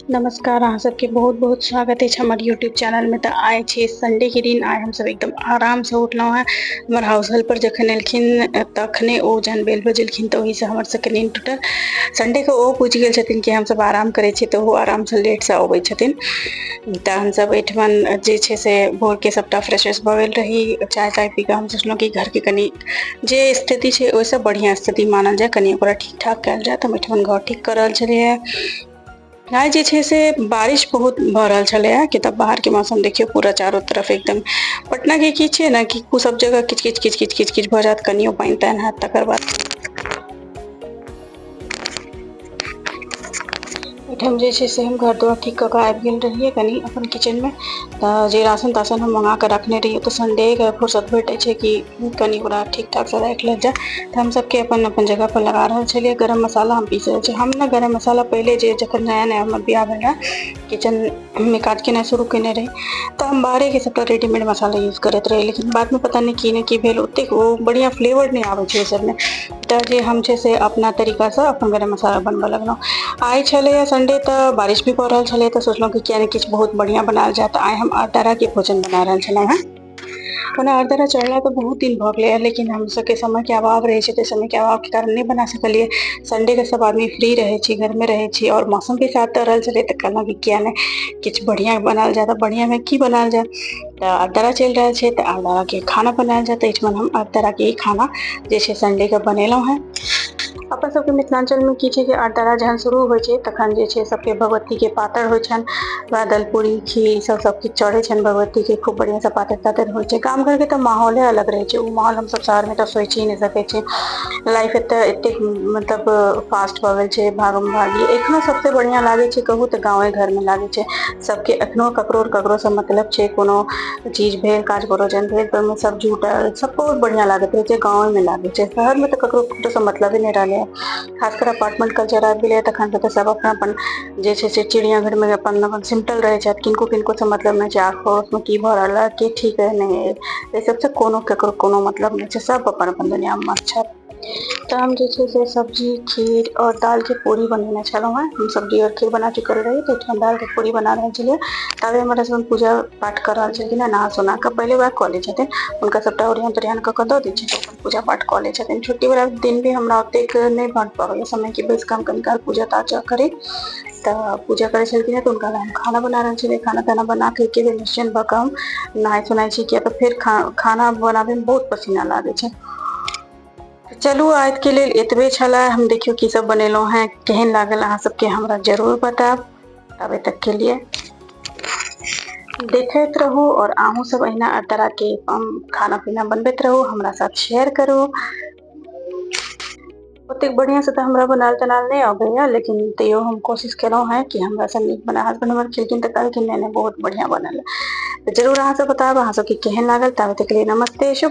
नमस्कार, अहाँ सबके बहुत बहुत स्वागत अछि हमर यूट्यूब चैनलमे। तऽ आइ छै संडेके दिन। आइ हमसब एकदम आरामसँ उठलहुँ हेँ। हमर हाउस हेल्पर जखन एलखिन तखने ओ जहन बेल बजेलखिन तऽ ओहिसँ हमर सबके नींद टूटल। संडेके ओ बुझि गेल छथिन कि हमसब आराम करै छी, तऽ ओहो आरामसँ लेटसँ अबै छथिन। तऽ हमसब एहिठमन जे छै से भोरके सबटा फ्रेश व्रेश भऽ गेल रही। चाय ताय पी कऽ हम सोचलहुँ कि घरके कनि जे स्थिति छै ओहिसँ बढ़िआँ स्थिति मानल जाय, कनि ओकरा ठीक ठाक कयल जाय। तऽ हम एहिठमन घर ठीक कऽ रहल छलियै। आइ जे छै से बारिश बहुत भऽ रहल छलैए कि तऽ बाहरके मौसम देखियौ पूरा चारो तरफ एकदम। पटनाके की छै ने कि सब जगह किच किच किच किच किच किच भऽ जायत, कनियो पानि तानि हैत तकर बाद। एहिठाम जे छै से हम घर दुआर ठीक कऽ कऽ आबि गेल रहियै कनि अपन किचनमे। तऽ जे राशन ताशन हम मंगा कऽ रखने रहियै, तऽ संडेके फुर्सत भेटै छै कि कनि ओकरा ठीक ठाकसँ राखि लेल जाय। तऽ हम सबके अपन अपन जगह पर लगा रहल छलियै। गरम मसाला हम पीस रहल छी। हम ने गरम मसाला पहिले जे जखन नया नया हमर बियाह भेल रहए, किचनमे काज केनाइ शुरू केने रही, तऽ हम बाहरेके सबटा रेडीमेड मसाला यूज करैत रही। लेकिन बादमे पता नहि की नहि की भेल, ओतेक ओ बढ़िआँ फ्लेवर नहि आबै छै ओहि सबमे। तऽ जे हम छै से अपना तरीकासँ अपन गरम मसाला बनबऽ लगलहुँ। आइ छलैए संडे, तऽ बारिश भी भऽ रहल छलै, तऽ सोचलहुँ कि किया नहि किछु बहुत बढ़िआँ बनायल जाय। तऽ आइ हम अरदराके भोजन बना रहल छलहुँ हेँ। ओना अरदरा चढ़ला तऽ बहुत दिन भऽ गेलै, लेकिन हम सबके समयके अभाव रहै छै, तऽ समयके अभावके कारण नहि बना सकलियै। संडेके सब आदमी फ्री रहै छी, घरमे रहै छी आओर मौसम भी साथ दऽ रहल छलै, तऽ कहलहुँ कि किया नहि किछु बढ़िआँ बनायल जाय। तऽ बढ़िआँमे की बनायल जाय? तऽ अरदरा चलि रहल छै, तऽ अरदराके खाना बनायल जाय। तऽ एहिठमन हम अरदराके ही खाना जे छै संडेके बनेलहुँ हेँ। अपन सबके मिथिलाञ्चलमे की छै कि अरदरा जहन शुरू होइ छै तखन जे छै सबके भगवतीके पातरि होइ छनि। वएह दलपूरी, खीर, ई सब सबकिछु चढ़ै छनि भगवतीके। खूब बढ़िआँसँ पातरि तातरि होइ छै। गाम घरके तऽ माहौले अलग रहै छै। ओ माहौल हमसब शहरमे तऽ सोचि ही नहि सकै छी। लाइफ एतऽ एतेक मतलब फास्ट भऽ गेल छै, भागम भागी। एखनो सबसँ बढ़िआँ लागै छै कहू तऽ गाँवे घरमे लागै छै सबके। एखनो ककरो ककरोसँ मतलब छै। कोनो चीज भेल, काज परोजन भेल, तऽ ओहिमे सब जुटल, सब बहुत बढ़िआँ लागैत रहै छै, गाँवेमे लागै छै। शहरमे तऽ ककरो ककरोसँ मतलबे नहि रहलै। खासकर अपार्टमेंट कल्चर आबि गेलै तखन तऽ सब अपन अपन जे छै से चिड़ियाघरमे अपन अपन सिमटल रहै छथि। किनको किनकोसँ मतलब नहि छै। आस पड़ोसमे की भऽ रहल है, के ठीक है, नहि है, एहि सबसँ कोनो ककरो कोनो मतलब नहि छै। सब अपन अपन दुनियामे मस्त छथि। तऽ हम जे छै से सब्जी, खीर आओर दालिके पूरी बनेने छलहुँ हेँ। हम सब्जी आओर खीर बना चुकल रही, तऽ एहिठाम दालिके पूरी बना रहल छलियै। ताबे हमर हसबैंड पूजा पाठ कऽ रहल छलखिन हेँ। नहा सोना कऽ पहिले वएह कऽ लै छथिन। हुनका सबटा ओरियान तोरियान कऽ कऽ दऽ दै छियै, तऽ अपन पूजा पाठ कऽ लै छथिन। छुट्टी वला दिन भी हमरा ओतेक नहि भऽ पबैए समय कि बैस कऽ हम कनि काल पूजा ताजा करी। तऽ पूजा करै छलखिन हेँ, तऽ हुनका लए हम खाना बना रहल छलियै। खाना ताना बना कऽ एके बेर निश्चिन्त भऽ कऽ हम नहाय सोनाय छी, किया तऽ फेर खाना बनाबैमे बहुत पसीना लागै छै। चलू, आजके लेल एतबे छलै। हम देखियौ की सब बनेलहुँ हेँ, केहन लागल अहाँ सबके हमरा जरूर बतायब। तबे तक के लिए देखैत रहू और अहूँ सब अहिना अरदरा के खाना पीना बनबैत रहू, हमरा साथ शेयर करू। ओतेक बढ़िआँसँ तऽ हमरा बनायल तनायल नहि अबैए, लेकिन तैयो हम कोशिश केलहुँ हेँ कि हमरासँ नीक बना। हसबैंड हमर खेलखिन तऽ कहलखिन, नहि नहि, बहुत बढ़िआँ बनल। तऽ जरूर अहाँ सब बतायब अहाँ सबके केहन लागल। ताबे तक के लिए नमस्ते, शुभ।